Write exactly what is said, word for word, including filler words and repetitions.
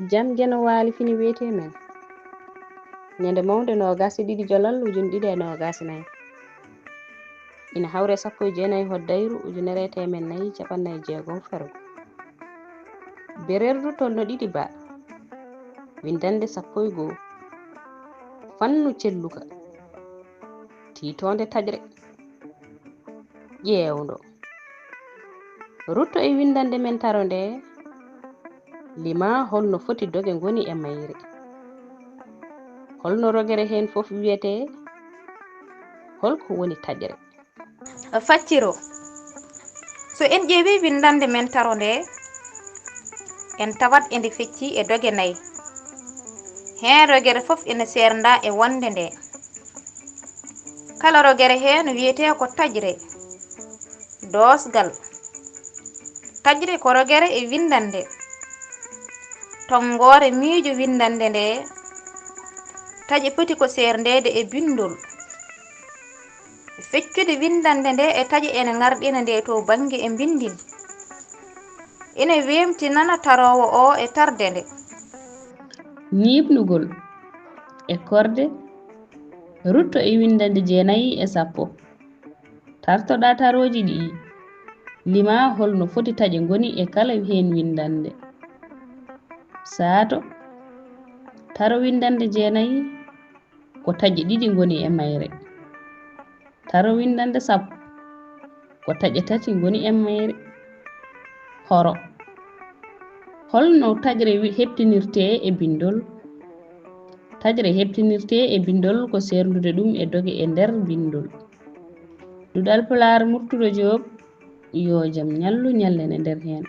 Jam Geno Waali fini wiyetee men. Ñande mawnde noogaas e ɗiɗi Jolal ujune ɗiɗi e noogaas e nayi. Ina hawre sappo e jeenayi Hoddayru ujunere e teemen nayi capanɗe nayi e jeegom Fargu. Bererdu tolno ɗiɗi Ba. Winndannde sappo e goo. Fannu celluka. Tiitoonde taƴre. Ƴeewndo. Rutto e winndannde men taro nde, limaa holno foti doge ngoni e mayre. Holno rogere heen fof wiyetee? Holko woni taƴre? Facciro. So en ƴeewii winndannde men taro nde, en tawat ende feccii e doge nayi. Heen rogere fof ene seerndaa e wonnde nde. Kala rogere heen wiyetee ko taƴre, doosgal. Taƴre ko rogere e winndannde. Tonngoore miijo winndannde nde, taƴe poti ko seerndeede e binndol. Feccude winndannde nde e taƴe ene ngarɗina nde to bannge e mbinndin. Ene weemtinana taroowo o e tarde nde. Ñiiɓnugol e korde, rutto e winndannde jeenayi e sappo. Tartoɗaa tarooji ɗii, limaa holno foti taƴe ngoni e kala heen winndannde. Saato, taro winndannde jeenayi, ko taƴe ɗiɗi ngoni e mayre. Taro winndannde sappo, ko taƴe tati ngoni e mayre. Horo. Holno taƴre wi-, heɓtinirtee e binndol? Taƴre heɓtinirtee e binndol ko seerndude ɗum e doge e nder binndol. Duɗal Pulaar Murtuɗo Joob, yo jam ñallu ñallen e nder heen.